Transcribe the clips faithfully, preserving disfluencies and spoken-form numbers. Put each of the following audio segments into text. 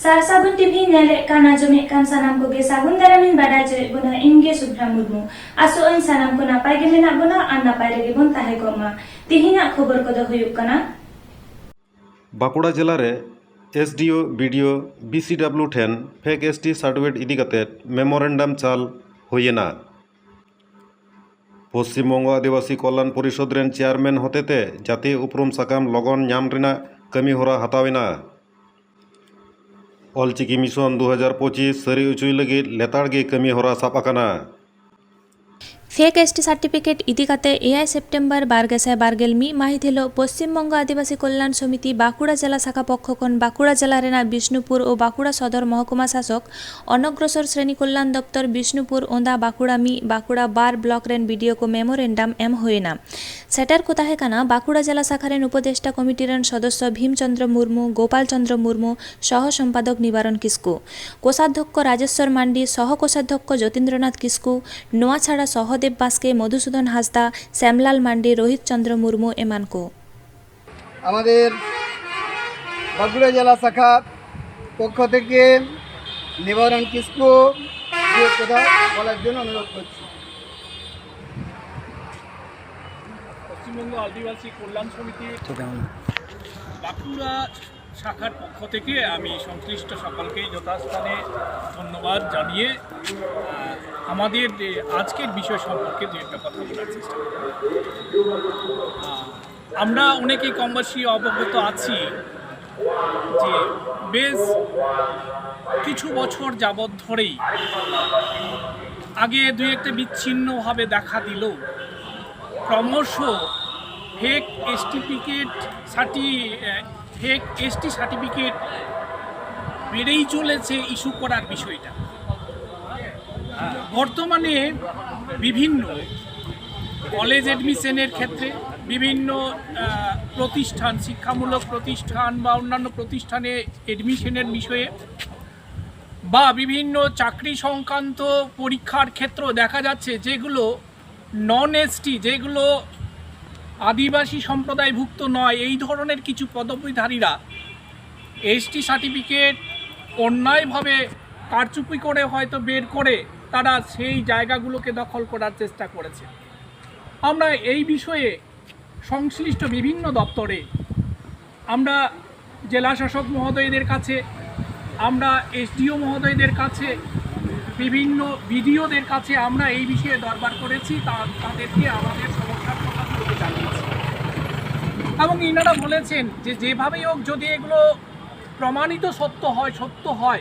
ᱥᱟᱨ ᱥᱟᱹᱜᱩᱱ ᱴᱤᱵᱷᱤ ᱧᱮᱞᱮᱫ ᱠᱟᱱ, ᱟᱸᱡᱚᱢᱮᱫ ᱠᱟᱱ ᱥᱟᱱᱟᱢ ᱠᱚᱜᱮ ᱥᱟᱹᱜᱩᱱ ᱫᱟᱨᱟᱢᱤᱧ ᱵᱟᱰᱟᱭ ᱦᱚᱪᱚᱭᱮᱫ ᱵᱚᱱᱟ᱾ ᱤᱧ ᱜᱮ ᱥᱩᱵᱷᱨᱟ ᱢᱩᱨᱢᱩ᱾ ᱟᱥᱚᱜ ᱟᱹᱧ ᱥᱟᱱᱟᱢ ᱠᱚ ᱱᱟᱯᱟᱭ ᱜᱮ ᱢᱮᱱᱟᱜ ᱵᱚᱱᱟ ᱟᱨ ᱱᱟᱯᱟᱭ ᱨᱮᱜᱮ ᱵᱚᱱ ᱛᱟᱦᱮᱸ ᱠᱚᱜ ᱢᱟ᱾ ᱛᱤᱦᱤᱧᱟᱜ ᱠᱷᱚᱵᱚᱨ ᱠᱚᱫᱚ ᱦᱩᱭᱩᱜ ᱠᱟᱱᱟ᱾ ᱵᱟᱸᱠᱩᱲᱟ ᱡᱮᱞᱟ ᱨᱮ ᱮᱥ ᱰᱤ ᱳ, ᱵᱤ ᱰᱤ ᱳ, ᱵᱤ ᱥᱤ ᱰᱟᱵᱞᱤᱭᱩ ᱴᱷᱮᱱ ᱯᱷᱮᱠ ᱮᱥ ᱴᱤ ᱥᱟᱨᱴᱤᱯᱷᱤᱠᱮᱴ ᱤᱫᱤ ᱠᱟᱛᱮ ᱢᱮᱢᱳᱨᱮᱱᱰᱟᱢ ᱪᱟᱞ ᱦᱩᱭᱮᱱᱟ᱾ ᱯᱚᱥᱪᱤᱢ ᱵᱚᱝᱜᱚ ᱟᱹᱫᱤᱵᱟᱹᱥᱤ ᱠᱚᱞᱭᱟᱱ ᱯᱚᱨᱤᱥᱚᱫᱽ ᱨᱮᱱ ᱪᱮᱭᱟᱨᱢᱮᱱ ᱦᱚᱛᱮᱛᱮ ᱡᱟᱹᱛᱤᱭᱟᱹ ᱩᱯᱨᱩᱢ ᱥᱟᱠᱟᱢ ᱞᱚᱜᱚᱱ ᱧᱟᱢ ᱨᱮᱱᱟᱜ ᱠᱟᱹᱢᱤ ᱦᱚᱨᱟ ᱦᱟᱛᱟᱣ ᱮᱱᱟ᱾ ᱚᱞᱪᱤᱠᱤ ᱢᱤᱥᱚᱱ ᱫᱩ ᱦᱟᱡᱟᱨ ᱯᱚᱸᱪᱤᱥ ᱥᱟᱹᱨᱤ ᱚᱪᱚᱭ ᱞᱟᱹᱜᱤᱫ ᱞᱮᱛᱟᱲ ᱜᱮ ᱠᱟᱹᱢᱤ ᱦᱚᱨᱟ ᱥᱟᱵ ᱟᱠᱟᱱᱟ᱾ ᱯᱷᱮᱠ ᱮᱥ ᱴᱤ ᱥᱟᱨᱴᱤᱯᱷᱤᱠᱮᱴ ᱤᱫᱤ ᱠᱟᱛᱮ ᱮᱭᱟᱭ ᱥᱮᱯᱴᱮᱢᱵᱚᱨ ᱵᱟᱨ ᱜᱮᱥᱟᱭ ᱵᱟᱨ ᱜᱮᱞ ᱢᱤᱫ ᱢᱟᱹᱦᱤᱛ ᱦᱤᱞᱳᱜ ᱯᱚᱥᱪᱤᱢ ᱵᱚᱝᱜᱚ ᱟᱹᱫᱤᱵᱟᱹᱥᱤ ᱠᱚᱞᱭᱟᱱ ᱥᱚᱢᱤᱛᱤ ᱵᱟᱸᱠᱩᱲᱟ ᱡᱮᱞᱟ ᱥᱟᱠᱷᱟ ᱯᱚᱠᱠᱷᱚ ᱠᱷᱚᱱ ᱵᱟᱸᱠᱩᱲᱟ ᱡᱮᱞᱟ ᱨᱮᱱᱟᱜ ᱵᱤᱥᱱᱩᱯᱩᱨ ᱳ ᱵᱟᱸᱠᱩᱲᱟ ᱥᱚᱫᱚᱨ ᱢᱚᱦᱚᱠᱩᱢᱟ ᱥᱟᱥᱚᱠ ᱚᱱᱚᱜᱨᱚᱥᱚᱨ ᱥᱨᱮᱱᱤ ᱠᱚᱞᱭᱟᱱ ᱫᱚᱯᱛᱚᱨ, ᱵᱤᱥᱱᱩᱯᱩᱨ, ᱳᱸᱫᱟ, ᱵᱟᱸᱠᱩᱲᱟ ᱢᱤᱫ, ᱵᱟᱸᱠᱩᱲᱟ ᱵᱟᱨ ᱵᱞᱚᱠ ᱨᱮᱱ ᱵᱤ ᱰᱤ ᱳ ᱠᱚ ᱢᱮᱢᱳᱨᱮᱱᱰᱟᱢ ᱮᱢ ᱦᱩᱭᱮᱱᱟ᱾ ᱥᱮᱴᱮᱨ ᱠᱚ ᱛᱟᱦᱮᱸ ᱠᱟᱱᱟ ᱵᱟᱸᱠᱩᱲᱟ ᱡᱮᱞᱟ ᱥᱟᱠᱷᱟ ᱨᱮᱱ ᱩᱯᱚᱫᱮᱥᱴᱟ ᱠᱚᱢᱤᱴᱤ ᱨᱮᱱ ᱥᱚᱫᱚᱥᱥᱚ ᱵᱷᱤᱢ ᱪᱚᱸᱫᱽᱨᱚ ᱢᱩᱨᱢᱩ, ᱜᱳᱯᱟᱞ ᱪᱚᱸᱫᱽᱨᱚ ᱢᱩᱨᱢᱩ, ᱥᱚᱦᱚ ᱥᱚᱢᱯᱟᱫᱚᱠ ᱱᱤᱵᱟᱨᱚᱱ ᱠᱤᱥᱠᱩ, ᱠᱳᱥᱟᱫᱷᱭᱚᱠᱠᱷᱚ ᱨᱟᱡᱮᱥᱣᱚᱨ ᱢᱟᱱᱰᱤ, ᱥᱚᱦᱚ ᱠᱳᱥᱟᱫᱷᱭᱚᱠᱠᱷᱚ ᱡᱳᱛᱤᱱᱫᱨᱚᱱᱟᱛᱷ ᱠᱤᱥᱠᱩ, ᱱᱚᱣᱟ ᱪᱷᱟᱲᱟ ᱥᱚᱦᱚᱫᱮᱵ ᱵᱟᱥᱠᱮ, ᱢᱚᱫᱷᱩᱥᱩᱫᱚᱱ ᱦᱟᱸᱥᱫᱟ, ᱥᱭᱟᱢᱞᱟᱞ ᱢᱟᱱᱰᱤ, ᱨᱳᱦᱤᱛ ᱪᱚᱸᱫᱽᱨᱚ ᱢᱩᱨᱢᱩ ᱮᱢᱟᱱ ᱠᱚ᱾ আমাদের বাঁকুড়া জেলা শাখার পক্ষ থেকে নিবারণ কিস্কু দু এক কথা বলার জন্য অনুরোধ করছি। পশ্চিমবঙ্গ আদিবাসী কল্যাণ সমিতির বাঁকুড়া শাখার পক্ষ থেকে আমি সংশ্লিষ্ট সকলকেই যথাস্থানে ধন্যবাদ জানিয়ে আহ, আমাদের যে আজকের বিষয় সম্পর্কে দু একটা কথা বলার চেষ্টা করব। আহ, আমরা অনেকেই কমবেশি অবগত আছি যে বেশ কিছু বছর যাবৎ ধরেই আগে দুই একটা বিচ্ছিন্নভাবে দেখা দিলেও ক্রমশ ফেক এসটিফিকেট সার্টি ফেক এসটি সার্টিফিকেট বেড়েই চলেছে ইস্যু করার বিষয়টা। বর্তমানে বিভিন্ন কলেজ অ্যাডমিশনের ক্ষেত্রে, বিভিন্ন আহ, প্রতিষ্ঠান, শিক্ষামূলক প্রতিষ্ঠান বা অন্যান্য প্রতিষ্ঠানে অ্যাডমিশনের বিষয়ে বা বিভিন্ন চাকরি সংক্রান্ত পরীক্ষার ক্ষেত্রেও দেখা যাচ্ছে যেগুলো নন এসটি, যেগুলো আদিবাসী সম্প্রদায়ভুক্ত নয়, এই ধরনের কিছু পদবীধারীরা এসটি সার্টিফিকেট অন্যায়ভাবে কারচুপি করে হয়তো বের করে তারা সেই জায়গাগুলোকে দখল করার চেষ্টা করেছে। আমরা এই বিষয়ে সংশ্লিষ্ট বিভিন্ন দপ্তরে, আমরা জেলা শাসক মহোদয়দের কাছে, আমরা এসডিও মহোদয়দের কাছে, বিভিন্ন বিডিওদের কাছে আমরা এই বিষয়ে দরবার করেছি, তা- তাদেরকে আমাদের সমস্যার কথাগুলোকে জানিয়েছি। এবং ইনারা বলেছেন যে যেভাবেই হোক, যদি এগুলো প্রমাণিত সত্য হয়, সত্য হয়,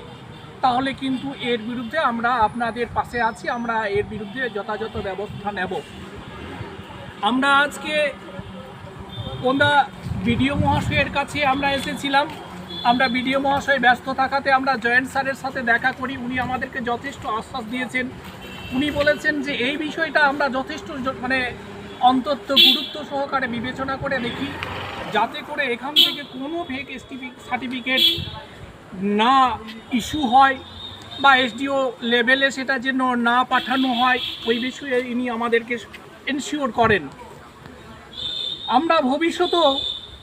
তাহলে কিন্তু এর বিরুদ্ধে আমরা আপনাদের পাশে আছি, আমরা এর বিরুদ্ধে যথাযথ ব্যবস্থা নেব। আমরা আজকে কোন্দা বিডিও মহাশয়ের কাছে আমরা এসেছিলাম। আমরা বিডিও মহাশয় ব্যস্ত থাকাতে আমরা জয়েন্ট স্যারের সাথে দেখা করি। উনি আমাদেরকে যথেষ্ট আশ্বাস দিয়েছেন। উনি বলেছেন যে এই বিষয়টা আমরা যথেষ্ট জ- মানে অন্তত গুরুত্ব সহকারে বিবেচনা করে দেখি, যাতে করে এখান থেকে কোনো ফেক এসটিপি সার্টিফিকেট না ইস্যু হয় বা এসডিও লেভেলে সেটা যেন না পাঠানো হয়, ওই বিষয়ে ইনি আমাদেরকে এনশিওর করেন। আমরা ভবিষ্যতেও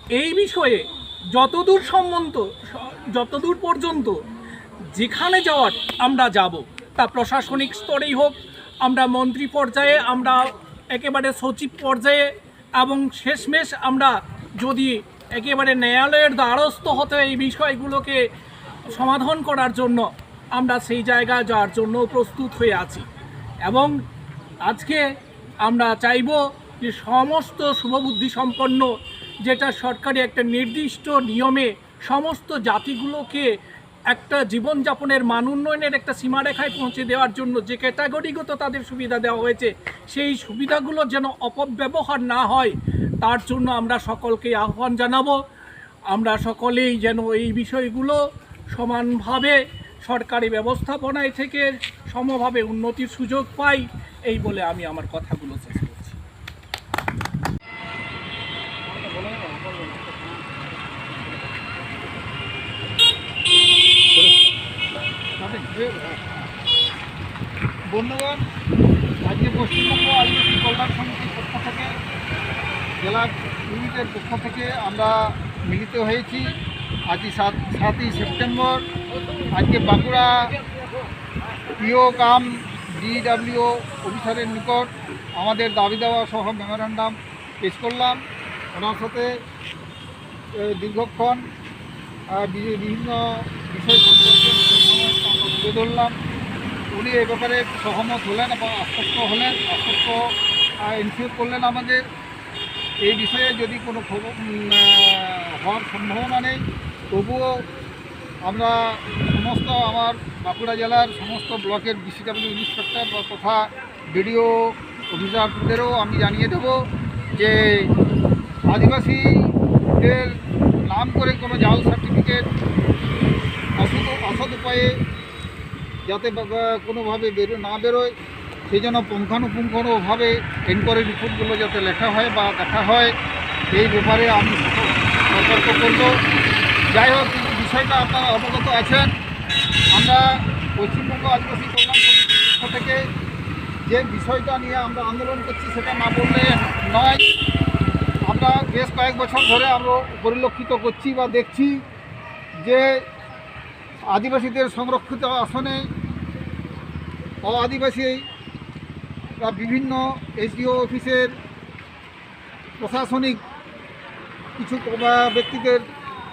এই বিষয়ে যতদূর সম্বন্ধ, যতদূর পর্যন্ত যেখানে যাওয়ার আমরা যাব, তা প্রশাসনিক স্তরেই হোক, আমরা মন্ত্রী পর্যায়ে, আমরা একেবারে সচিব পর্যায়ে, এবং শেষমেশ আমরা যদি একেবারে ন্যায়ালয়ের দ্বারস্থ হতে এই বিষয়গুলোকে সমাধান করার জন্য, আমরা সেই জায়গায় যাওয়ার জন্য প্রস্তুত হয়ে আছি। এবং আজকে আমরা চাইব যে সমস্ত শুভবুদ্ধি সম্পন্ন, যেটা সরকারি একটা নির্দিষ্ট নিয়মে সমস্ত জাতিগুলোকে একটা জীবনযাপনের মান উন্নয়নের একটা সীমারেখায় পৌঁছে দেওয়ার জন্য যে ক্যাটাগরিগত তাদের সুবিধা দেওয়া হয়েছে, সেই সুবিধাগুলো যেন অপব্যবহার না হয়, তার জন্য আমরা সকলকে আহ্বান জানাবো। আমরা সকলেই যেন এই বিষয়গুলো সমানভাবে সরকারি ব্যবস্থাপনায় থেকে সমভাবে উন্নতির সুযোগ পাই, এই বলে আমি আমার কথাগুলো শেষ করছি। বন্ধুগণ, আজকে পশ্চিমবঙ্গ আদিবাসী কল্যাণ সমিতির পক্ষ থেকে, জেলা ইউনিটের পক্ষ থেকে আমরা মিলিত হয়েছি আজকে সাত সাতই সেপ্টেম্বর, আজকে বাঁকুড়া পিও কাম ডিডাব্লিউ অফিসারের নিকট আমাদের দাবি দাওয়া সহ মেমোরান্ডাম পেশ করলাম। ওনার সাথে এ, দীর্ঘক্ষণ আহ, বি- বিভিন্ন বিষয় সম্পর্কে আমরা তুলে ধরলাম। উনি এ ব্যাপারে সহমত হলেন এবং আশ্বস্ত হলেন, আশ্বস্ত এনশিওর করলেন আমাদের। এই বিষয়ে যদি কোনো খবর উম, আহ, হওয়ার সম্ভাবনা নেই, তবুও আমরা সমস্ত আমার বাঁকুড়া জেলার সমস্ত ব্লকের ডিসিডাব্লিউ ইন্সপেক্টর বা তথা বিডিও অফিসারদেরও আমি জানিয়ে দেব যে আদিবাসীদের নাম করে কোনো জাল সার্টিফিকেট অসৎ অসৎ উপায়ে যাতে বা- বা কোনোভাবে বেরো না বেরোয়, সেই জন্য পুঙ্খানুপুঙ্খভাবে এনকোয়ারি রিপোর্টগুলো যাতে লেখা হয় বা দেখা হয়, এই ব্যাপারে আমি সতর্ক করব। যাই হোক, বিষয়টা আপনারা অবগত আছেন। আমরা পশ্চিমবঙ্গ আদিবাসী কল্যাণ সমিতির পক্ষ থেকে যে বিষয়টা নিয়ে আমরা আন্দোলন করছি, সেটা না বললে নয়। আমরা বেশ কয়েক বছর ধরে আমরা পরিলক্ষিত করছি বা দেখছি যে আদিবাসীদের সংরক্ষিত আসনে অ আদিবাসী বা বিভিন্ন এসডিও অফিসের প্রশাসনিক কিছু ক- বা ব্যক্তিদের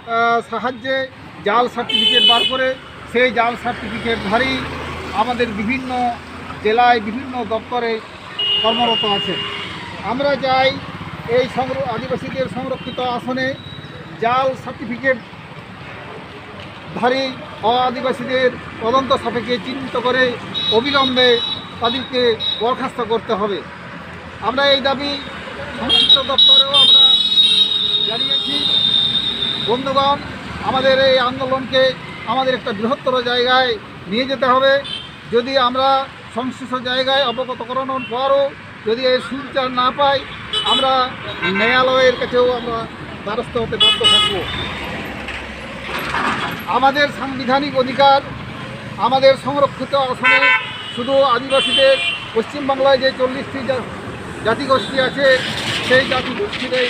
আহ, সাহায্যে জাল সার্টিফিকেট বার করে সেই জাল সার্টিফিকেটধারী আমাদের বিভিন্ন জেলায় বিভিন্ন দপ্তরে কর্মরত আছেন। আমরা চাই এই সংর আদিবাসীদের সংরক্ষিত আসনে জাল সার্টিফিকেটধারী অ আদিবাসীদের তদন্ত সাপেক্ষে চিহ্নিত করে অবিলম্বে তাদেরকে বরখাস্ত করতে হবে। আমরা এই দাবি সংশ্লিষ্ট দপ্তরেও আমরা জানিয়েছি। বন্ধুগণ, আমাদের এই আন্দোলনকে আমাদের একটা বৃহত্তর জায়গায় নিয়ে যেতে হবে। যদি আমরা সংশ্লিষ্ট জায়গায় অবগত করানোর পরও যদি এর সুবিচার না পাই, আমরা ন্যায়ালয়ের কাছেও আমরা দ্বারস্থ হতে বাধ্য থাকব। আমাদের সাংবিধানিক অধিকার, আমাদের সংরক্ষিত আসনে শুধু আদিবাসীদের, পশ্চিমবাংলায় যে চল্লিশটি জা- জাতিগোষ্ঠী আছে, সেই জাতিগোষ্ঠীর এই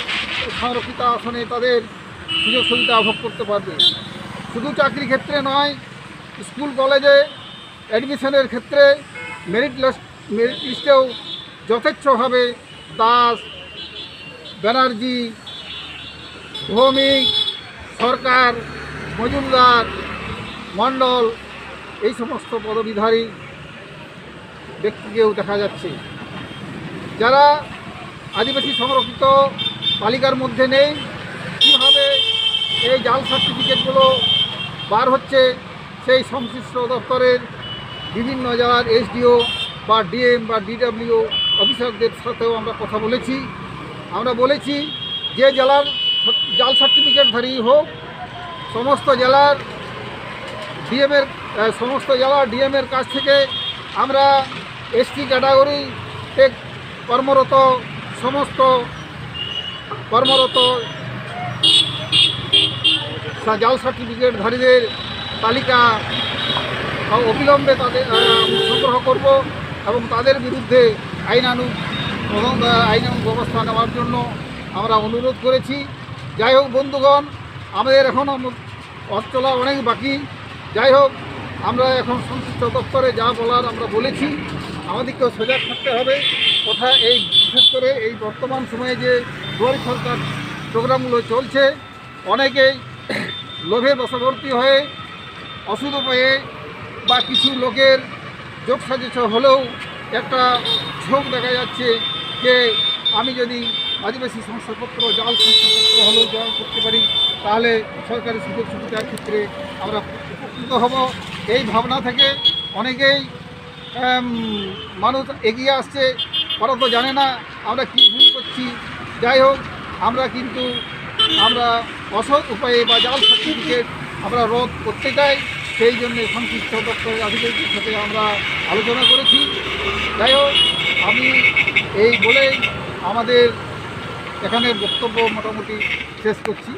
সংরক্ষিত আসনে তাদের সুযোগ সুবিধা ভোগ করতে পারবে। শুধু চাকরি ক্ষেত্রে নয়, স্কুল কলেজে অ্যাডমিশনের ক্ষেত্রে মেরিট লিস্ট মেরিট লিস্টেও যথেচ্ছভাবে দাস, ব্যানার্জি, ভৌমিক, সরকার, মজুমদার, মণ্ডল, এই সমস্ত পদবীধারী ব্যক্তিকেও দেখা যাচ্ছে। যারা আদিবাসী সংরক্ষিত তালিকার মধ্যে নেই, কীভাবে এই জাল সার্টিফিকেটগুলো বার হচ্ছে, সেই সংশ্লিষ্ট দপ্তরের বিভিন্ন জেলার এসডিও বা ডিএম বা ডিডাব্লিউ অফিসারদের সাথেও আমরা কথা বলেছি। আমরা বলেছি, যে জেলার জাল সার্টিফিকেটধারী হোক, সমস্ত জেলার ডিএমের সমস্ত জেলার ডিএমের কাছ থেকে আমরা এসটি ক্যাটাগরিতে কর্মরত সমস্ত কর্মরত সা- জাল সার্টিফিকেটধারীদের তালিকা অবিলম্বে তাদের আহ, সংগ্রহ করব এবং তাদের বিরুদ্ধে আইনানু তদন্ত, আইনানু ব্যবস্থা নেওয়ার জন্য আমরা অনুরোধ করেছি। যাই হোক বন্ধুগণ, আমাদের এখন পথ চলা অনেক বাকি। যাই হোক, আমরা এখন সংশ্লিষ্ট দপ্তরে যা বলার আমরা বলেছি। আমাদেরকেও সজাগ থাকতে হবে। কথা এই, বিশেষ করে এই বর্তমান সময়ে যে দুয়ারি সরকার প্রোগ্রামগুলো চলছে, অনেকেই লোভে বশবর্তী হয়ে অসৎ উপায়ে বা কিছু লোকের যোগ সাজস হলেও একটা ঝোঁক দেখা যাচ্ছে যে আমি যদি আদিবাসী শংসাপত্র, জাল শংসাপত্র হলেও জোগাড় করতে পারি, তাহলে সরকারি সুযোগ সুবিধার ক্ষেত্রে আমরা উপকৃত হব। এই ভাবনা থেকে অনেকেই মানুষ এগিয়ে আসছে। ওরা তো জানে না আমরা কী ভুল করছি। যাই হোক, আমরা কিন্তু আমরা অসৎ উপায়ে বা জাল সার্টিফিকেট আমরা রোধ করতে চাই। সেই জন্য সংশ্লিষ্ট দপ্তরের আধিকারিকদের সাথে আমরা আলোচনা করেছি। যাই হোক, আমি এই বলেই আমাদের এখানে বক্তব্য মোটামুটি শেষ করছি।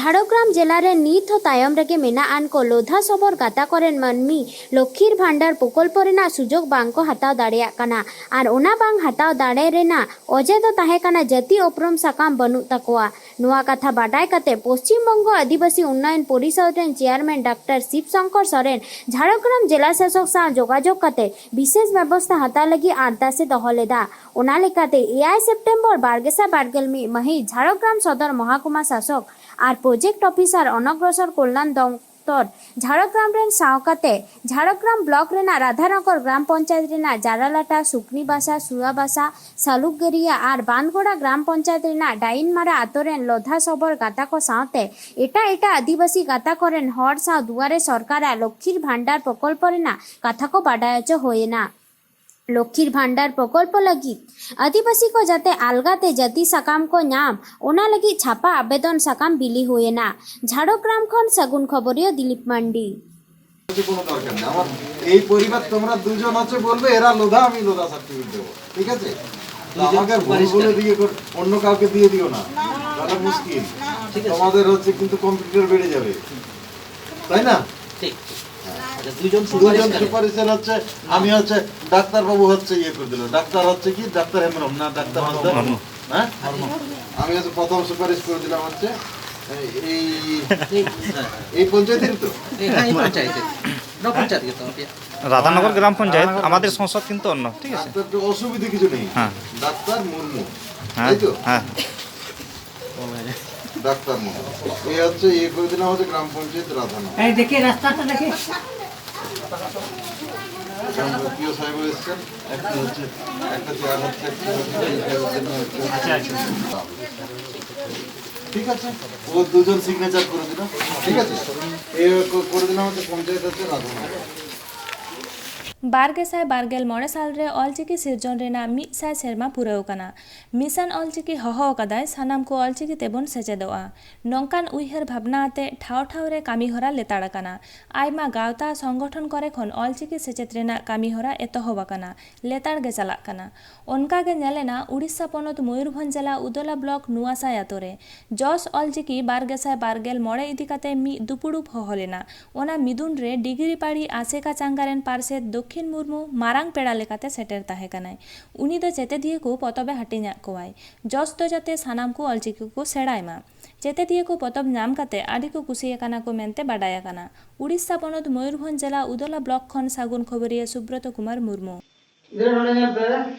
ᱡᱷᱟᱲᱜᱨᱟᱢ ᱡᱮᱞᱟ ᱨᱮ ᱱᱤᱛ ᱦᱚᱸ ᱛᱟᱭᱚᱢ ᱨᱮᱜᱮ ᱢᱮᱱᱟᱜ ᱟᱱ ᱠᱚ ᱞᱳᱫᱷᱟ ᱥᱚᱵᱚᱨ ᱜᱟᱛᱟᱠ ᱨᱮᱱ ᱢᱟᱹᱱᱢᱤ ᱞᱚᱠᱠᱷᱤᱨ ᱵᱷᱟᱱᱰᱟᱨ ᱯᱨᱚᱠᱚᱞᱯᱚ ᱨᱮᱱᱟᱜ ᱥᱩᱡᱳᱜᱽ ᱵᱟᱝ ᱠᱚ ᱦᱟᱛᱟᱣ ᱫᱟᱲᱮᱭᱟᱜ ᱠᱟᱱᱟ ᱟᱨ ᱚᱱᱟ ᱵᱟᱝ ᱦᱟᱛᱟᱣ ᱫᱟᱲᱮ ᱨᱮᱱᱟᱜ ᱚᱡᱮ ᱫᱚ ᱛᱟᱦᱮᱸ ᱠᱟᱱᱟ ᱡᱟᱹᱛᱤ ᱩᱯᱨᱩᱢ ᱥᱟᱠᱟᱢ ᱵᱟᱹᱱᱩᱜ ᱛᱟᱠᱚᱣᱟ᱾ ᱱᱚᱣᱟ ᱠᱟᱛᱷᱟ ᱵᱟᱰᱟᱭ ᱠᱟᱛᱮ ᱯᱚᱥᱪᱤᱢ ᱵᱚᱝᱜᱚ ᱟᱹᱫᱤᱵᱟᱹᱥᱤ ᱩᱱᱱᱚᱭᱚᱱ ᱯᱚᱨᱤᱥᱚᱫᱽ ᱨᱮᱱ ᱪᱮᱭᱟᱨᱢᱮᱱ ᱰᱟᱠᱛᱟᱨ ᱥᱤᱵ ᱥᱚᱝᱠᱚᱨ ᱥᱚᱨᱮᱱ ᱡᱷᱟᱲᱜᱨᱟᱢ ᱡᱮᱞᱟ ᱥᱟᱥᱚᱠ ᱥᱟᱶ ᱡᱳᱜᱟᱡᱳᱜᱽ ᱠᱟᱛᱮ ᱵᱤᱥᱮᱥ ᱵᱮᱵᱚᱥᱛᱷᱟ ᱦᱟᱛᱟᱣ ᱞᱟᱹᱜᱤᱫ ᱟᱨᱫᱟᱥ ᱮ ᱫᱚᱦᱚ ᱞᱮᱫᱟ᱾ ᱚᱱᱟ ᱞᱮᱠᱟᱛᱮ ᱮᱭᱟᱭ ᱥᱮᱯᱴᱮᱢᱵᱚᱨ ᱵᱟᱨ ᱜᱮᱥᱟᱭ ᱵᱟᱨ ᱜᱮᱞ ᱢᱤᱫ ᱢᱟᱹᱦᱤᱛ ᱡᱷᱟᱲᱜᱨᱟᱢ ᱥᱚᱫᱚᱨ ᱢᱚᱦᱟᱠᱩᱢᱟ ᱥᱟᱥᱚᱠ ᱟᱨ ᱯᱨᱚᱡᱮᱠᱴ ᱚᱯᱷᱤᱥᱟᱨ ᱚᱱᱚᱜᱨᱚᱥᱚᱨ ᱠᱚᱞᱞᱟᱱ ᱫᱚᱯᱛᱚᱨ ᱡᱷᱟᱲᱜᱨᱟᱢ ᱨᱮᱱ ᱥᱟᱶ ᱠᱟᱛᱮ ᱡᱷᱟᱲᱜᱨᱟᱢ ᱵᱞᱚᱠ ᱨᱮᱱᱟᱜ ᱨᱟᱫᱷᱟᱱᱚᱜᱚᱨ ᱜᱨᱟᱢ ᱯᱚᱧᱪᱟᱭᱮᱛ ᱨᱮᱱᱟᱜ ᱡᱟᱨᱟᱞᱟᱴᱟ, ᱥᱩᱠᱱᱤᱵᱟᱥᱟ, ᱥᱩᱭᱟᱵᱟᱥᱟ, ᱥᱟᱞᱩᱠᱜᱮᱨᱤᱭᱟ ᱟᱨ ᱵᱟᱸᱫᱷᱜᱚᱲᱟ ᱜᱨᱟᱢ ᱯᱚᱧᱪᱟᱭᱮᱛ ᱨᱮᱱᱟᱜ ᱰᱟᱭᱤᱱᱢᱟᱨᱟ ᱟᱛᱳ ᱨᱮᱱ ᱞᱳᱫᱷᱟ ᱥᱚᱵᱚᱨ ᱜᱟᱛᱟ ᱠᱚ ᱥᱟᱶᱛᱮ ᱮᱴᱟᱜ ᱮᱴᱟᱜ ᱟᱹᱫᱤᱵᱟᱹᱥᱤ ᱜᱟᱛᱟ ᱠᱚᱨᱮᱱ ᱦᱚᱲ ᱥᱟᱶ ᱫᱩᱣᱟᱨᱮ ᱥᱚᱨᱠᱟᱨᱟᱜ ᱞᱚᱠᱠᱷᱤᱨ ᱵᱷᱟᱱᱰᱟᱨ ᱯᱨᱚᱠᱚᱞᱯᱚ ᱨᱮᱱᱟᱜ ᱠᱟᱛᱷᱟ ᱠᱚ ᱵᱟᱰᱟᱭ ᱦᱚᱪᱚ ᱦᱩᱭᱮᱱᱟ᱾ ᱞᱚᱠᱠᱷᱤᱨ ᱵᱷᱟᱱᱰᱟᱨ ᱯᱨᱚᱠᱚᱞᱯᱚ ᱞᱟᱹᱜᱤᱫ ᱟᱹᱫᱤᱵᱟᱹᱥᱤ ᱠᱚ ᱡᱟᱛᱮ ᱟᱞᱜᱟ ᱛᱮ ᱡᱟᱹᱛᱤ ᱥᱟᱠᱟᱢ ᱠᱚ ᱧᱟᱢ, ᱚᱱᱟ ᱞᱟᱹᱜᱤᱫ ᱪᱷᱟᱯᱟ ᱟᱵᱮᱫᱚᱱ ᱥᱟᱠᱟᱢ ᱵᱤᱞᱤ ᱦᱩᱭᱮᱱᱟ᱾ ঝাড়গ্রাম ᱠᱷᱚᱱ ᱥᱟᱹᱜᱩᱱ ᱠᱷᱚᱵᱚᱨᱤᱭᱟᱹ ᱫᱤᱞᱤᱯ ᱢᱟᱱᱰᱤ। কোনো দরকার নেই। আমার এই পরিবার তোমরা দুজন আছে বলবে এরা লোধা, আমি লোধা সার্টিফিকেট দেবো, ঠিক আছে? তো আমাকে ভুল বলে দিয়ে কর-, অন্য কাউকে দিয়ে দিও না, তাহলে মুশকিল। তোমাদের হচ্ছে কিন্তু কম্পিটিটর বেড়ে যাবে, তাই না? ঠিক। আচ্ছা, দুজন সুপারিশ দুজন সুপারিশের হচ্ছে, আমি হচ্ছে ডাক্তার বাবু হচ্ছে ইয়ে করে দিল। ডাক্তার হচ্ছে কি? ডাক্তার হেমব্রম না ডাক্তার হাসদা? হ্যাঁ, আমি হচ্ছে প্রথম সুপারিশ করে দিলাম হচ্ছে এই, এই পঞ্চায়েতের তো। এই, হ্যাঁ, এই পঞ্চায়েতে। নগর পঞ্চায়েত গেতাম আপনি। রাধানগর গ্রাম পঞ্চায়েত, আমাদের সংসদ কিন্তু অন্য, ঠিক আছে? ডাক্তার তো অসুবিধা কিছু নেই। হ্যাঁ। ডাক্তার মুর্মু, হ্যাঁ, তাই তো? হ্যাঁ। ডাক্তার মুর্মু। এই হচ্ছে ইয়ে করে দিলাম হচ্ছে গ্রাম পঞ্চায়েত রাধানগর। এই দেখি রাস্তাটা দেখি। এখানে পিও সাহেব এসছেন, একটা হচ্ছে, একটা চেয়ার হচ্ছে, একটা হচ্ছে, এই চেয়ারের জন্য হচ্ছে। আচ্ছা, আচ্ছা। ঠিক আছে, ও দুজন সিগনেচার করে দিলাম, ঠিক আছে? এই ক-, করে দিলাম হচ্ছে পঞ্চায়েত হচ্ছে রাধানগর। ᱵᱟᱨ ᱜᱮᱥᱟᱭ ᱵᱟᱨ ᱜᱮᱞ ᱢᱚᱬᱮ ᱥᱟᱞ ᱨᱮ ᱚᱞᱪᱤᱠᱤ ᱥᱤᱨᱡᱚᱱ ᱨᱮᱱᱟᱜ ᱢᱤᱫ ᱥᱟᱭ ᱥᱮᱨᱢᱟ ᱯᱩᱨᱟᱹᱣ ᱠᱟᱱᱟ᱾ ᱢᱤᱥᱚᱱ ᱚᱞᱪᱤᱠᱤ ᱦᱚᱦᱚ ᱟᱠᱟᱫᱟᱭ ᱥᱟᱱᱟᱢ ᱠᱚ ᱚᱞᱪᱤᱠᱤ ᱛᱮᱵᱚᱱ ᱥᱮᱪᱮᱫᱚᱜᱼᱟ᱾ ᱱᱚᱝᱠᱟᱱ ᱩᱭᱦᱟᱹᱨ ᱵᱷᱟᱵᱽᱱᱟ ᱟᱛᱮ ᱴᱷᱟᱶ ᱴᱷᱟᱶ ᱨᱮ ᱠᱟᱹᱢᱤ ᱦᱚᱨᱟ ᱞᱮᱛᱟᱲ ᱟᱠᱟᱱᱟ᱾ ᱟᱭᱢᱟ ᱜᱟᱶᱛᱟ ᱥᱚᱝᱜᱚᱴᱷᱚᱱ ᱠᱚᱨᱮ ᱠᱷᱚᱱ ᱚᱞᱪᱤᱠᱤ ᱥᱮᱪᱮᱫ ᱨᱮᱱᱟᱜ ᱠᱟᱹᱢᱤ ᱦᱚᱨᱟ ᱮᱛᱚᱦᱚᱵ ᱟᱠᱟᱱᱟ, ᱞᱮᱛᱟᱲ ᱜᱮ ᱪᱟᱞᱟᱜ ᱠᱟᱱᱟ᱾ ᱚᱱᱠᱟ ᱜᱮ ᱧᱮᱞ ᱮᱱᱟ ᱩᱲᱤᱥᱥᱟ ᱯᱚᱱᱚᱛ ᱢᱚᱭᱩᱨᱵᱷᱚᱸᱡᱽ ᱡᱮᱞᱟ ᱩᱫᱚᱞᱟ ᱵᱞᱚᱠ ᱱᱩᱣᱟᱥᱟᱭ ᱟᱛᱳ ᱨᱮ᱾ ᱡᱚᱥ ᱚᱞᱪᱤᱠᱤ ᱵᱟᱨ ᱜᱮᱥᱟᱭ ᱵᱟᱨ ᱜᱮᱞ ᱢᱚᱬᱮ ᱤᱫᱤ ᱠᱟᱛᱮ ᱢᱤᱫ ᱫᱩᱯᱩᱲᱩᱵ ᱦᱚᱦᱚ ᱞᱮᱱᱟ᱾ ᱚᱱᱟ ᱢᱤᱫᱩᱱ ᱨᱮ ᱰᱤᱜᱽᱨᱤ ᱯᱟᱹᱲᱤ ᱟᱥᱮᱠᱟ ᱪᱟᱸᱜᱟ ᱨᱮᱱ ᱯᱟᱨᱥᱮᱛ ᱫᱚᱠᱠᱷᱤᱱ ᱢᱩᱨᱢᱩ ᱢᱟᱨᱟᱝ ᱯᱮᱲᱟ ᱞᱮᱠᱟᱛᱮ ᱥᱮᱴᱮᱨ ᱛᱟᱦᱮᱸ ᱠᱟᱱᱟᱭ᱾ ᱩᱱᱤ ᱫᱚ ᱪᱮᱛᱮᱫᱤᱭᱟᱹ ᱠᱚ ᱯᱚᱛᱚᱵ ᱮ ᱦᱟᱹᱴᱤᱧᱟᱫ ᱠᱚᱣᱟᱭ᱾ ᱡᱚᱥ ᱫᱚ ᱡᱟᱛᱮ ᱥᱟᱱᱟᱢ ᱠᱚ ᱚᱞᱪᱤᱠᱤ ᱠᱚ ᱥᱮᱬᱟᱭ ᱢᱟ᱾ ᱪᱮᱛᱮᱫᱤᱭᱟᱹ ᱠᱚ ᱯᱚᱛᱚᱵ ᱧᱟᱢ ᱠᱟᱛᱮ ᱟᱹᱰᱤ ᱠᱚ ᱠᱩᱥᱤ ᱟᱠᱟᱱᱟ ᱠᱚ ᱢᱮᱱᱛᱮ ᱵᱟᱰᱟᱭ ᱟᱠᱟᱱᱟ᱾ ᱩᱲᱤᱥᱥᱟ ᱯᱚᱱᱚᱛ ᱢᱚᱭᱩᱨᱵᱷᱚᱸᱡᱽ ᱡᱮᱞᱟ ᱩᱫᱚᱞᱟ ᱵᱞᱚᱠ ᱠᱷᱚᱱ ᱥᱟᱹᱜᱩᱱ ᱠᱷᱚᱵᱚᱨᱤᱭᱟᱹ ᱥᱩᱵᱨᱚᱛᱚ ᱠᱩᱢᱟᱨ ᱢᱩᱨᱢᱩ᱾ ᱜᱤᱫᱽᱨᱟᱹ, ᱱᱚᱰᱮ ᱧᱮᱞ ᱯᱮ,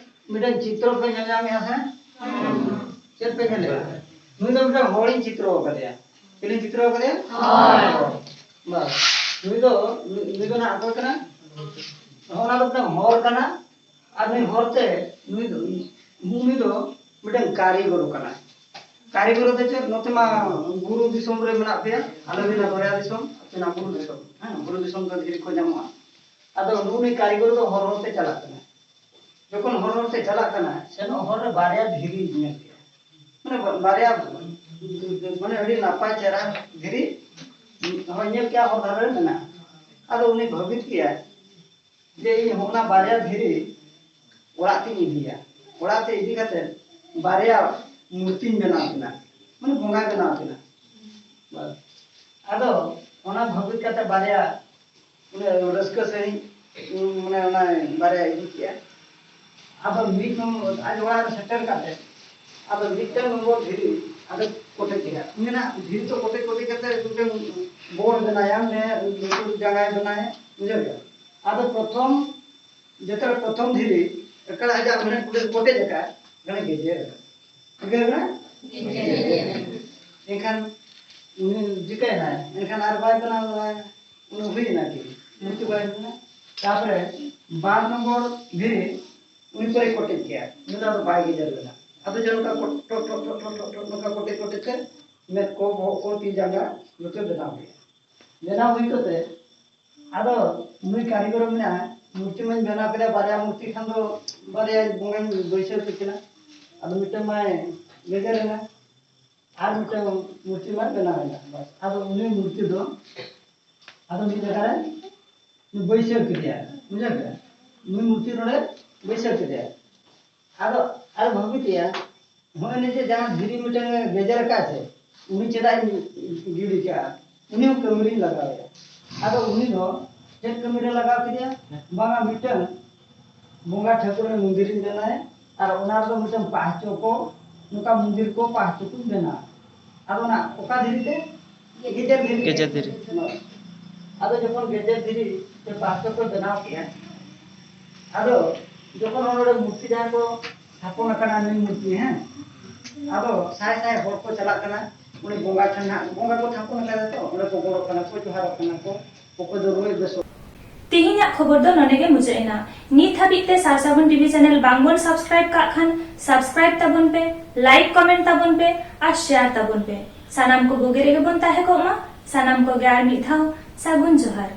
ᱢᱤᱫᱴᱮᱱ ᱪᱤᱛᱨᱚ ᱯᱮ ᱧᱮᱞ ᱧᱟᱢᱮᱫᱼᱟ ᱥᱮ? ᱪᱮᱫ ᱯᱮ ᱧᱮᱞᱮᱫᱼᱟ? ᱱᱩᱭ ᱫᱚ ᱢᱤᱫᱴᱮᱱ ᱦᱚᱲᱤᱧ ᱪᱤᱛᱨᱚ ᱟᱠᱟᱫᱮᱭᱟ᱾ ᱪᱮᱫ ᱤᱧ ᱪᱤᱛᱨᱚ ᱟᱠᱟᱫᱮᱭᱟ? ᱦᱚᱲ᱾ ᱵᱟᱥ᱾ ᱱᱩᱭ ᱫᱚ, ᱱᱩᱭ ᱫᱚ ᱱᱟᱜ ᱚᱠᱚᱭ ᱠᱟᱱᱟ? ᱱᱚᱜᱼᱚ ᱱᱟ ᱫᱚ ᱢᱤᱫᱴᱮᱱ ᱦᱚᱲ ᱠᱟᱱᱟ᱾ ᱟᱨ ᱱᱩᱭ ᱦᱚᱲ ᱛᱮ ᱱᱩᱭ ᱫᱚ, ᱩᱱᱤ ᱫᱚ ᱢᱤᱫᱴᱮᱱ ᱠᱟᱹᱨᱤᱜᱚᱨ ᱠᱟᱱᱟ᱾ ᱠᱟᱹᱨᱤᱜᱚᱨ ᱫᱚ ᱪᱮᱫ? ᱱᱚᱛᱮ ᱢᱟ ᱵᱩᱨᱩ ᱫᱤᱥᱚᱢ ᱨᱮ ᱢᱮᱱᱟᱜ ᱯᱮᱭᱟ, ᱟᱞᱮ ᱫᱚ ᱫᱚᱨᱭᱟ ᱫᱤᱥᱚᱢ, ᱟᱯᱮ ᱢᱟ ᱵᱩᱨᱩ ᱫᱤᱥᱚᱢ᱾ ᱦᱮᱸ, ᱵᱩᱨᱩ ᱫᱤᱥᱚᱢ ᱫᱚ ᱫᱷᱤᱨᱤ ᱠᱚ ᱧᱟᱢᱚᱜᱼᱟ᱾ ᱟᱫᱚ ᱱᱩᱜᱼᱩ ᱱᱩᱭ ᱠᱟᱹᱨᱤᱜᱚᱨ ᱫᱚ ᱦᱚᱨ ᱦᱚᱨ ᱛᱮ ᱪᱟᱞᱟᱜ ᱠᱟᱱᱟ᱾ ᱡᱚᱠᱷᱚᱱ ᱦᱚᱨ ᱦᱚᱨ ᱛᱮ ᱪᱟᱞᱟᱜ ᱠᱟᱱᱟ, ᱥᱮᱱᱚᱜ ᱦᱚᱨ ᱨᱮ ᱵᱟᱨᱭᱟ ᱫᱷᱤᱨᱤ ᱧᱮᱞ ᱠᱮᱜᱼᱟ᱾ ᱢᱟᱱᱮ ᱵᱟᱨᱭᱟ, ᱢᱟᱱᱮ ᱟᱹᱰᱤ ᱱᱟᱯᱟᱭ ᱪᱮᱦᱨᱟ ᱫᱷᱤᱨᱤ ᱦᱚᱸ ᱧᱮᱞ ᱠᱮᱜᱼᱟ, ᱦᱚᱨ ᱫᱷᱟᱨᱮ ᱨᱮ ᱢᱮᱱᱟᱜᱼᱟ᱾ ᱟᱫᱚ ᱩᱱᱤ ᱵᱷᱟᱹᱵᱤᱛ ᱠᱮᱜᱼᱟ ᱡᱮ ᱤᱧ ᱦᱚᱸ ᱚᱱᱟ ᱵᱟᱨᱭᱟ ᱫᱷᱤᱨᱤ ᱚᱲᱟᱜ ᱛᱤᱧ ᱤᱫᱤᱭᱟ, ᱚᱲᱟᱜ ᱛᱮ ᱤᱫᱤ ᱠᱟᱛᱮ ᱵᱟᱨᱭᱟ ᱢᱩᱨᱛᱤᱧ ᱵᱮᱱᱟᱣ ᱠᱤᱱᱟ, ᱢᱟᱱᱮ ᱵᱚᱸᱜᱟᱭ ᱵᱮᱱᱟᱣ ᱠᱤᱱᱟ᱾ ᱵᱟᱥ᱾ ᱟᱫᱚ ᱚᱱᱟ ᱵᱷᱟᱹᱵᱤᱛ ᱠᱟᱛᱮ ᱵᱟᱨᱭᱟ, ᱩᱱᱤ ᱨᱟᱹᱥᱠᱟᱹ ᱥᱟᱺᱦᱤᱡ, ᱩᱱ ᱢᱟᱱᱮ ᱚᱱᱟ ᱵᱟᱨᱭᱟ ᱤᱫᱤ ᱠᱮᱜᱼᱟ᱾ ᱟᱫᱚ ᱢᱤᱫ ᱱᱚᱢᱵᱚᱨ ᱟᱡ ᱚᱲᱟᱜ ᱨᱮ ᱥᱮᱴᱮᱨ ᱠᱟᱛᱮ, ᱟᱫᱚ ᱢᱤᱫᱴᱟᱝ ᱱᱚᱢᱵᱚᱨ ᱫᱷᱤᱨᱤ ᱟᱫᱚ ᱠᱚᱴᱮᱡ ᱠᱮᱫᱟ᱾ ᱢᱮᱱᱟ ᱫᱷᱤᱨᱤ ᱛᱚ ᱠᱚᱴᱮᱡ ᱠᱚᱴᱮᱡ ᱠᱟᱛᱮ ᱢᱤᱫᱴᱟᱝ ᱵᱚᱲ ᱵᱮᱱᱟᱭᱟ, ᱢᱮ ᱞᱩᱛᱩᱨ ᱡᱟᱸᱜᱟᱭ ᱵᱮᱱᱟᱭᱟ, ᱵᱩᱡᱷᱟᱹᱣ ᱠᱮᱫᱟ? ᱟᱫᱚ ᱯᱨᱚᱛᱷᱚᱢ, ᱡᱚᱛᱚ ᱯᱨᱚᱛᱷᱚᱢ ᱫᱷᱤᱨᱤ ᱮᱠᱟᱞ ᱟᱡᱟᱜ ᱢᱟᱱᱮ ᱠᱚᱴᱮᱡ ᱟᱠᱟᱫ, ᱢᱟᱱᱮ ᱜᱮᱡᱮᱨ ᱟᱠᱟᱫ᱾ ᱪᱤᱠᱟᱹ ᱠᱟᱱᱟ? ᱮᱱᱠᱷᱟᱱ ᱩᱱᱤ ᱪᱤᱠᱟᱹᱭᱮᱱᱟᱭ? ᱮᱱᱠᱷᱟᱱ ᱟᱨ ᱵᱟᱭ ᱵᱮᱱᱟᱣ ᱫᱟᱲᱮᱭᱟᱜᱼᱟ᱾ ᱩᱱᱤ ᱦᱩᱭ ᱮᱱᱟ ᱠᱤ? ᱢᱩᱨᱛᱤ ᱵᱟᱭ ᱦᱩᱭ ᱞᱮᱱᱟ᱾ ᱛᱟᱨᱯᱚᱨᱮ ᱵᱟᱨ ᱱᱚᱢᱵᱚᱨ ᱫᱷᱤᱨᱤ ᱩᱱᱤ ᱯᱚᱨᱮ ᱠᱚᱴᱮᱡ ᱠᱮᱜᱼᱟ᱾ ᱩᱱᱤ ᱫᱚ ᱟᱫᱚ ᱵᱟᱭ ᱜᱮᱡᱮᱨ ᱞᱮᱱᱟ᱾ ᱟᱫᱚ ᱡᱮ ᱱᱚᱝᱠᱟ ᱠᱚᱴ-, ᱴᱚᱴ, ᱴᱚᱴ, ᱴᱚᱴ, ᱴᱚᱴ, ᱴᱚᱴ, ᱱᱚᱝᱠᱟ ᱠᱚᱴᱮᱡ ᱠᱚᱴᱮᱡ ᱛᱮ ᱢᱮᱫ ᱠᱚ, ᱵᱚᱦᱚᱜ ᱠᱚ, ᱛᱤ ᱡᱟᱸᱜᱟ ᱡᱚᱛᱚ ᱵᱮᱱᱟᱣ ᱠᱮᱜᱼᱟ᱾ ᱵᱮᱱᱟᱣ ᱦᱩᱭ ᱠᱟᱛᱮ ᱟᱫᱚ ᱱᱩᱭ ᱠᱟᱹᱨᱤᱜᱚᱨ ᱢᱮᱱᱟᱭ, ᱢᱩᱨᱛᱤ ᱢᱟᱧ ᱵᱮᱱᱟᱣ ᱠᱮᱫᱟ, ᱵᱟᱨᱭᱟ ᱢᱩᱨᱛᱤ ᱠᱷᱟᱱ ᱫᱚ ᱵᱟᱨᱭᱟ ᱵᱚᱸᱜᱟᱧ ᱵᱟᱹᱭᱥᱟᱹᱣ ᱠᱮᱫ ᱠᱤᱱᱟ᱾ ᱟᱫᱚ ᱢᱤᱫᱴᱟᱝ ᱢᱟᱭ ᱜᱮᱡᱮᱨ ᱮᱱᱟ, ᱟᱨ ᱢᱤᱫᱴᱟᱝ ᱢᱩᱨᱛᱤ ᱢᱟᱭ ᱵᱮᱱᱟᱣ ᱮᱱᱟ᱾ ᱵᱟᱥ, ᱟᱫᱚ ᱩᱱᱤ ᱢᱩᱨᱛᱤ ᱫᱚ ᱟᱫᱚ ᱢᱤᱫ ᱡᱟᱭᱜᱟ ᱨᱮ ᱵᱟᱹᱭᱥᱟᱹᱣ ᱠᱮᱫᱮᱭᱟ, ᱵᱩᱡᱷᱟᱹᱣ ᱠᱮᱫᱟ? ᱩᱱᱤ ᱢᱩᱨᱛᱤ ᱱᱚᱰᱮ ᱵᱟᱹᱭᱥᱟᱹᱣ ᱠᱮᱫᱮᱭᱟ᱾ ᱟᱫᱚ ᱟᱨ ᱵᱷᱟᱹᱵᱤ ᱛᱮᱭᱟ, ᱱᱚᱜᱼᱚᱭ ᱱᱤᱡᱮ ᱡᱟᱦᱟᱸ ᱫᱷᱤᱨᱤ ᱢᱤᱫᱴᱟᱝ ᱮ ᱜᱮᱡᱮᱨ ᱟᱠᱟᱫ ᱥᱮ, ᱩᱱᱤ ᱪᱮᱫᱟᱜ ᱤᱧ ᱜᱤᱰᱤ ᱠᱟᱜᱼᱟ? ᱩᱱᱤ ᱦᱚᱸ ᱠᱟᱹᱢᱤ ᱨᱤᱧ ᱞᱟᱜᱟᱣᱮᱭᱟ᱾ ᱟᱫᱚ ᱩᱱᱤ ᱫᱚ ᱪᱮᱫ ᱠᱟᱹᱢᱤ ᱨᱮ ᱞᱟᱜᱟᱣ ᱠᱮᱫᱮᱭᱟ? ᱵᱟᱝᱟ, ᱢᱤᱫᱴᱟᱝ ᱵᱚᱸᱜᱟ ᱴᱷᱟᱹᱠᱩᱨ ᱨᱮ ᱢᱚᱱᱫᱤᱨ ᱤᱧ ᱵᱮᱱᱟᱣᱟ, ᱟᱨ ᱚᱱᱟ ᱨᱮᱫᱚ ᱢᱤᱫᱴᱟᱝ ᱯᱟᱦᱪᱚ ᱠᱚ, ᱱᱚᱝᱠᱟ ᱢᱚᱱᱫᱤᱨ ᱠᱚ ᱯᱟᱦᱪᱚ ᱠᱚᱧ ᱵᱮᱱᱟᱣᱟ᱾ ᱟᱫᱚ ᱚᱱᱟ ᱚᱠᱟ ᱫᱷᱤᱨᱤ ᱛᱮ? ᱜᱮᱡᱮᱨ ᱫᱷᱤᱨᱤ᱾ ᱜᱮᱡᱮᱨ ᱫᱷᱤᱨᱤ᱾ ᱟᱫᱚ ᱡᱚᱠᱷᱚᱱ ᱜᱮᱡᱮᱨ ᱫᱷᱤᱨᱤ ᱛᱮ ᱯᱟᱦᱪᱚ ᱠᱚ ᱵᱮᱱᱟᱣ ᱠᱮᱜᱼᱟ, ᱟᱫᱚ ᱡᱚᱠᱷᱚᱱ ᱚᱱᱟ ᱢᱩᱨᱛᱤ ᱡᱟᱦᱟᱸ ᱠᱚ ᱛᱷᱟᱯᱚᱱ ᱟᱠᱟᱱᱟ, ᱱᱩᱭ ᱢᱩᱨᱛᱤ, ᱦᱮᱸ, ᱟᱫᱚ ᱥᱟᱭ ᱥᱟᱭ ᱦᱚᱲ ᱠᱚ ᱪᱟᱞᱟᱜ ᱠᱟᱱᱟ ᱩᱱᱤ ᱵᱚᱸᱜᱟ ᱴᱷᱮᱱ ᱦᱟᱸᱜ, ᱵᱚᱸᱜᱟ ᱠᱚ ᱛᱷᱟᱯᱚᱱ ᱟᱠᱟᱫᱟ ᱛᱚ, ᱚᱸᱰᱮ ᱠᱚ ᱜᱚᱰᱚᱜ ᱠᱟᱱᱟ ᱠᱚ, ᱡᱚᱦᱟᱨᱚᱜ ᱠᱟᱱᱟ ᱠᱚ, ᱚᱠᱚᱭ ᱫᱚ ᱨᱩᱣᱟᱹᱭ ᱵᱮᱥᱚᱜ᱾ ᱛᱮᱦᱮᱧᱟᱜ ᱠᱷᱚᱵᱚᱨ ᱫᱚ ᱱᱚᱰᱮ ᱜᱮ ᱢᱩᱪᱟᱹᱫ ᱮᱱᱟ᱾ ᱱᱤᱛ ᱦᱟᱹᱵᱤᱡ ᱛᱮ ᱥᱟᱨᱥᱟᱜᱩᱱ ᱴᱤᱵᱷᱤ ᱪᱮᱱᱮᱞ ᱵᱟᱝ ᱵᱚᱱ ᱥᱟᱵᱥᱠᱨᱟᱭᱤᱵ ᱠᱟᱜ ᱠᱷᱟᱱ, ᱥᱟᱵᱥᱠᱨᱟᱭᱤᱵ ᱛᱟᱵᱚᱱ ᱯᱮ, ᱞᱟᱭᱤᱠ, ᱠᱚᱢᱮᱱᱴ ᱛᱟᱵᱚᱱ ᱯᱮ ᱟᱨ ᱥᱮᱭᱟᱨ ᱛᱟᱵᱚᱱ ᱯᱮ᱾ ᱥᱟᱱᱟᱢ ᱠᱚ ᱵᱩᱜᱤ ᱨᱮᱜᱮ ᱵᱚᱱ ᱛᱟᱦᱮᱸ ᱠᱚᱜ ᱢᱟ᱾ ᱥᱟᱱᱟᱢ ᱠᱚᱜᱮ ᱟᱨ ᱢᱤᱫ ᱫᱷᱟᱣ ᱥᱟᱹᱜᱩᱱ ᱡᱚᱦᱟᱨ᱾